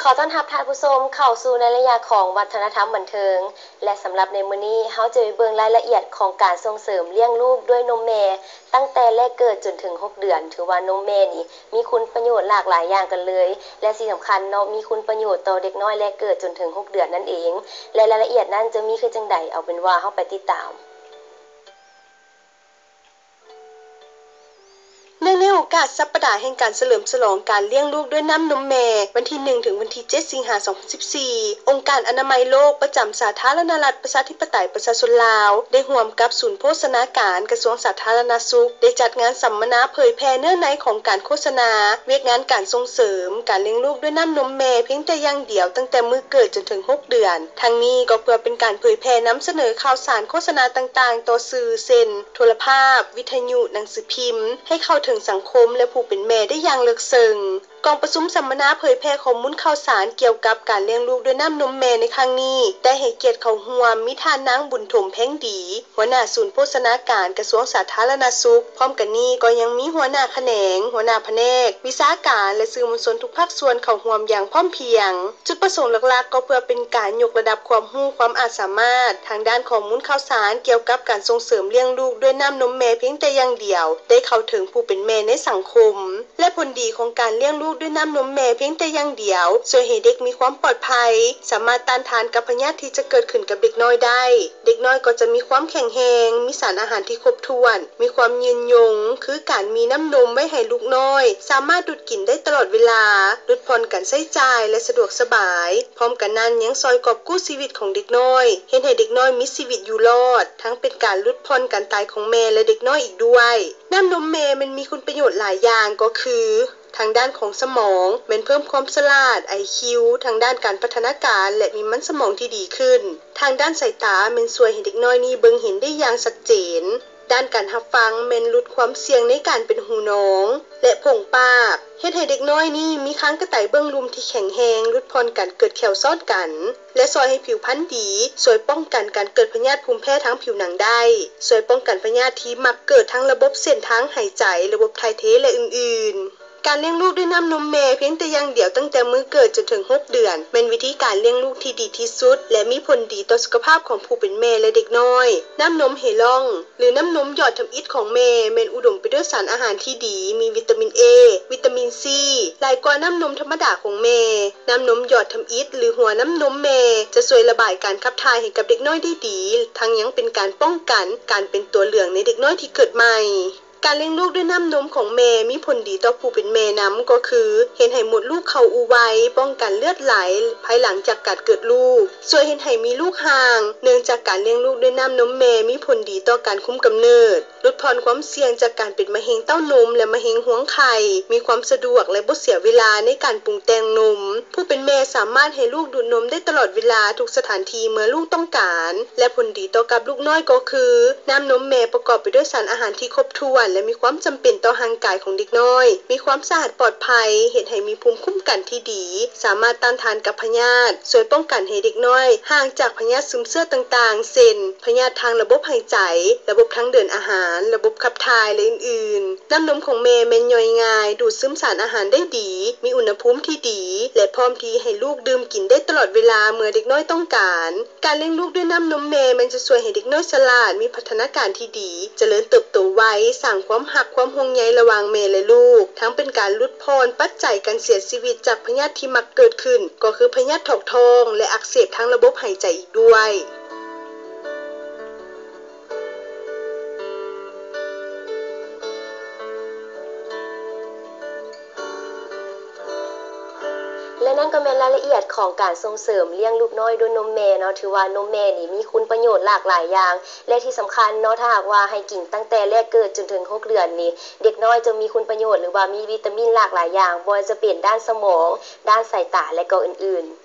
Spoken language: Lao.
ຂໍຕ້ອນຮັບທ່ານຜູ້ຊົມເຂົ້າສູ່ໃນໄລຍະຂອງວັດທະນະທຳບັນເທີງ ແລະ ສຳລັບໃນມື້ນີ້ ເຮົາຈະໄປເບິ່ງລາຍລະອຽດຂອງການສົ່ງເສີມລ້ຽງລູກດ້ວຍນົມແມ່ ຕັ້ງແຕ່ແລກເກີດຈົນເຖິງຫົກເດືອນ. ຖືວ່ານົມແມ່ນີ້ມີຄຸນປະໂຫຍດຫຼາກຫຼາຍຢ່າງກັນເລີຍ ແລະ ທີ່ສຳຄັນເນາະ ມີຄຸນປະໂຫຍດຕໍ່ເດັກນ້ອຍແລກເກີດຈົນເຖິງຫົກເດືອນນັ້ນເອງ ແລະ ລາຍລະອຽດນັ້ນຈະມີຄືຈັ່ງໃດ ເອົາເປັນວ່າເຮົາໄປຕິດຕາມ. ເນື່ອງໃນໂອກາດສັບປະດາແຫ່ງການສະເຫຼີມສະຫຼອງການລ້ຽງລູກດ້ວຍນ້ຳນົມແມ່ ວັນທີໜຶ່ງ ເຖິງວັນທີເຈັດ ສິງຫາ ສອງພັນສິບສີ່ ອົງການອະນາໄມໂລກປະຈຳສາທາລະນະລັດ ປະຊາທິປະໄຕ ປະຊາຊົນລາວ ໄດ້ຮ່ວມກັບສູນໂພຊະນາການ ກະຊວງສາທາລະນະສຸກ ໄດ້ຈັດງານສຳມະນາເຜີຍແຜ່ເນື້ອໃນຂອງການໂຄສະນາ ວຽກງານການສົ່ງເສີມການລ້ຽງລູກດ້ວຍນ້ຳນົມແມ່ພຽງແຕ່ຢ່າງດຽວ ຕັ້ງແຕ່ມື້ເກີດຈົນເຖິງຫົກເດືອນ. ທັງນີ້ກໍເພື່ອເປັນການເຜີຍແຜ່ນຳສະເໜີຂ່າວສານໂຄສະນາຕ່າງໆຕໍ່ສື່ເຊັ່ນ ໂທລະພາບ, ວິທະຍຸ, ໜັງສືພິມ ໃຫ້ເຂົ້າເຖິງສັງຄົມ ແລະ ຜູ້ເປັນແມ່ໄດ້ຢ່າງເລິກເຊິ່ງ. ກອງປະຊຸມສຳມະນາເຜີຍແຜ່ຂໍ້ມູນຂ່າວສານກ່ຽວກັບການລ້ຽງລູກດ້ວຍນ້ຳນົມແມ່ໃນຄັ້ງນີ້ ໄດ້ໃຫ້ກຽດເຂົ້າຮ່ວມ ມີທ່ານນາງ ບຸນຖົມ ແພງດີ ຫົວໜ້າສູນໂພຊະນາການ ກະຊວງສາທາລະນະສຸກ, ພ້ອມກັນນີ້ກໍຍັງມີຫົວໜ້າຂະແໜງ, ຫົວໜ້າພະແນກ, ວິຊາການ ແລະ ສື່ມວນຊົນທຸກພາກສ່ວນເຂົ້າຮ່ວມຢ່າງພ້ອມພຽງ. ຈຸດປະສົງຫຼັກໆກໍເພື່ອເປັນການຍົກລະດັບຄວາມຮູ້ຄວາມອາດສາມາດທາງດ້ານຂໍ້ມູນຂ່າວສານກ່ຽວກັບການສົ່ງເສີມລ້ຽງລູກດ້ວຍນ້ຳນົມແມ່ພຽງແຕ່ຢ່າງດຽວ ໄດ້ເຂົ້າເຖິງຜູ້ເປັນແມ່ໃນສັງຄົມ. ແລະ ຜົນດີຂອງການລ້ຽງລູກດ້ວຍນ້ຳນົມແມ່ພຽງແຕ່ຢ່າງດຽວ ຊ່ວຍໃຫ້ເດັກມີຄວາມປອດໄພ, ສາມາດຕ້ານທານກັບພະຍາດທີ່ຈະເກີດຂຶ້ນກັບເດັກນ້ອຍໄດ້. ເດັກນ້ອຍກໍຈະມີຄວາມແຂງແຮງ, ມີສານອາຫານທີ່ຄົບຖ້ວນ, ມີຄວາມຍືນຍົງ, ຄືການມີນ້ຳນົມໄວ້ໃຫ້ລູກນ້ອຍ, ສາມາດດູດກິນໄດ້ຕະຫຼອດເວລາ, ຫຼຸດຜ່ອນການໃຊ້ຈ່າຍ ແລະ ສະດວກສະບາຍ. ພ້ອມກັນນັ້ນຍັງຊ່ອຍກອບກູ້ຊີວິດຂອງເດັກນ້ອຍ, ເຮັດໃຫ້ເດັກນ້ອຍມີຊີວິດຢູ່ລອດ, ທັງເປັນການຫຼຸດຜ່ອນການຕາຍຂອງແມ່ ແລະ ເດັກນ້ອຍອີກດ້ວຍ. ນ້ຳນົມແມ່ແມ່ນມີຄຸນປະໂຫຍດຫຼາຍຢ່າງ ກໍຄື ທາງດ້ານຂອງສະໝອງ ແມ່ນເພີ່ມຄວາມສະຫຼາດ, ໄອຄິວ, ທາງດ້ານການພັດທະນາການ ແລະ ມີມັນສະໝອງທີ່ດີຂຶ້ນ. ທາງດ້ານສາຍຕາ ແມ່ນຊ່ວຍໃຫ້ເດັກນ້ອຍນີ້ເບິ່ງເຫັນໄດ້ຢ່າງຊັດເຈນ. ດ້ານການຮັບຟັງ ແມ່ນຫຼຸດຄວາມສ່ຽງໃນການເປັນຫູໜອງ ແລະ ໂພງປາກ, ເຮັດໃຫ້ເດັກນ້ອຍນີ້ມີຄາງກະໄຕເບື້ອງລຸ່ມທີ່ແຂງແຮງ, ຫຼຸດຜ່ອນການເກີດແຂ້ວຊ້ອນກັນ ແລະ ຊ່ອຍໃຫ້ຜິວພັນດີ, ຊ່ວຍປ້ອງກັນການເກີດພະຍາດພູມແພ້ທາງຜິວໜັງໄດ້, ຊ່ວຍປ້ອງກັນພະຍາດທີ່ມັກເກີດທາງລະບົບເສັ້ນທາງຫາຍໃຈ, ລະບົບຖ່າຍເທ ແລະ ອື່ນໆ. ການລ້ຽງລູກດ້ວຍນ້ຳນົມແມ່ພຽງແຕ່ຢ່າງດຽວຕັ້ງແຕ່ມື້ເກີດຈົນເຖິງຫົກເດືອນ ແມ່ນວິທີການລ້ຽງລູກທີ່ດີທີ່ສຸດ ແລະ ມີຜົນດີຕໍ່ສຸຂະພາບຂອງຜູ້ເປັນແມ່ ແລະ ເດັກນ້ອຍ. ນ້ຳນົມເຮລ່ອງ ຫຼື ນ້ຳນົມຢອດທຳອິດຂອງແມ່ ແມ່ນອຸດົມໄປດ້ວຍສານອາຫານທີ່ດີ, ມີວິຕາມິນເອ, ວິຕາມິນຊີ ຫຼາຍກວ່ານ້ຳນົມທຳມະດາຂອງແມ່. ນ້ຳນົມຢອດທຳອິດ ຫຼື ຫົວນ້ຳນົມແມ່ ຈະຊ່ວຍລະບາຍການຂັບຖ່າຍໃຫ້ກັບເດັກນ້ອຍໄດ້ດີ, ທັງຍັງເປັນການປ້ອງກັນການເປັນຕົວເຫຼືອງໃນເດັກນ້ອຍທີ່ເກີດໃໝ່. ການລ້ຽງລູກດ້ວຍນ້ຳນົມຂອງແມ່ມີຜົນດີຕໍ່ຜູ້ເປັນແມ່ນຳ ກໍຄື ເຮັດໃຫ້ມົດລູກເຂົ້າອູ່ໄວ, ປ້ອງກັນເລືອດໄຫຼພາຍຫຼັງຈາກການເກີດລູກ, ຊ່ວຍເຮັດໃຫ້ມີລູກຫ່າງ ເນື່ອງຈາກການລ້ຽງລູກດ້ວຍນ້ຳນົມແມ່ມີຜົນດີຕໍ່ການຄຸມກຳເນີດ, ຫຼຸດຜ່ອນຄວາມສ່ຽງຈາກການເປັນມະເຮັງເຕົ້ານົມ ແລະ ມະເຮັງຮວງໄຂ່, ມີຄວາມສະດວກ ແລະ ບໍ່ເສຍເວລາໃນການປຸງແຕ່ງນົມ. ຜູ້ເປັນແມ່ສາມາດໃຫ້ລູກດູດນົມໄດ້ຕະຫຼອດເວລາທຸກສະຖານທີ່ເມື່ອລູກຕ້ອງການ ແລະ ຜົນດີຕໍ່ກັບລູກນ້ອຍກໍຄື ນ້ຳນົມແມ່ປະກອບໄປດ້ວຍສານອາຫານທີ່ຄົບຖ້ວນ ແລະ ມີຄວາມຈຳເປັນຕໍ່ຮ່າງກາຍຂອງເດັກນ້ອຍ, ມີຄວາມສະອາດປອດໄພ, ເຮັດໃຫ້ມີພູມຄຸ້ມກັນທີ່ດີ, ສາມາດຕ້ານທານກັບພະຍາດ, ຊ່ວຍປ້ອງກັນໃຫ້ເດັກນ້ອຍຫ່າງຈາກພະຍາດຊຶມເຊື້ອຕ່າງໆ ເຊັ່ນ ພະຍາດທາງລະບົບຫາຍໃຈ, ລະບົບທາງເດີນອາຫານ, ລະບົບຂັບຖ່າຍ ແລະ ອື່ນໆ. ນ້ຳນົມຂອງແມ່ແມ່ນຍ່ອຍງ່າຍ, ດູດຊຶມສານອາຫານໄດ້ດີ, ມີອຸນຫະພູມທີ່ດີ ແລະ ພ້ອມທີ່ໃຫ້ລູກດື່ມກິນໄດ້ຕະຫຼອດເວລາເມື່ອເດັກນ້ອຍຕ້ອງການ. ການລ້ຽງລູກດ້ວຍນ້ຳນົມແມ່ແມ່ນຈະຊ່ວຍໃຫ້ເດັກນ້ອຍສະຫຼາດ, ມີພັດທະນາການທີ່ດີ, ຈະເລີນເຕີບໂຕໄວ, ສ້າງຄວາມຮັກ, ຄວາມຫ່ວງໃຍລະຫວ່າງແມ່ ແລະ ລູກ, ທັງເປັນການຫຼຸດຜ່ອນປັດໄຈການເສຍຊີວິດຈາກພະຍາດທີ່ມັກເກີດຂຶ້ນ, ກໍຄືພະຍາດຖອກທ້ອງ ແລະ ອັກເສບທາງລະບົບຫາຍໃຈອີກດ້ວຍ. ແລະ ນັ້ນກໍແມ່ນລາຍລະອຽດຂອງການສົ່ງເສີມລ້ຽງລູກນ້ອຍດ້ວຍນົມແມ່ເນາະ. ຖືວ່ານົມແມ່ນີ້ມີຄຸນປະໂຫຍດຫຼາກຫຼາຍຢ່າງ ແລະ ທີ່ສຳຄັນເນາະ ຖ້າຫາກວ່າໃຫ້ກິນຕັ້ງແຕ່ແລກເກີດຈົນເຖິງຫົກເດືອນນີ້ ເດັກນ້ອຍຈະມີຄຸນປະໂຫຍດ ຫຼືວ່າມີວິຕາມິນຫຼາກຫຼາຍຢ່າງ ບໍ່ວ່າຈະເປັນດ້ານສະໝອງ, ດ້ານສາຍຕາ ແລະ ກໍອື່ນໆ.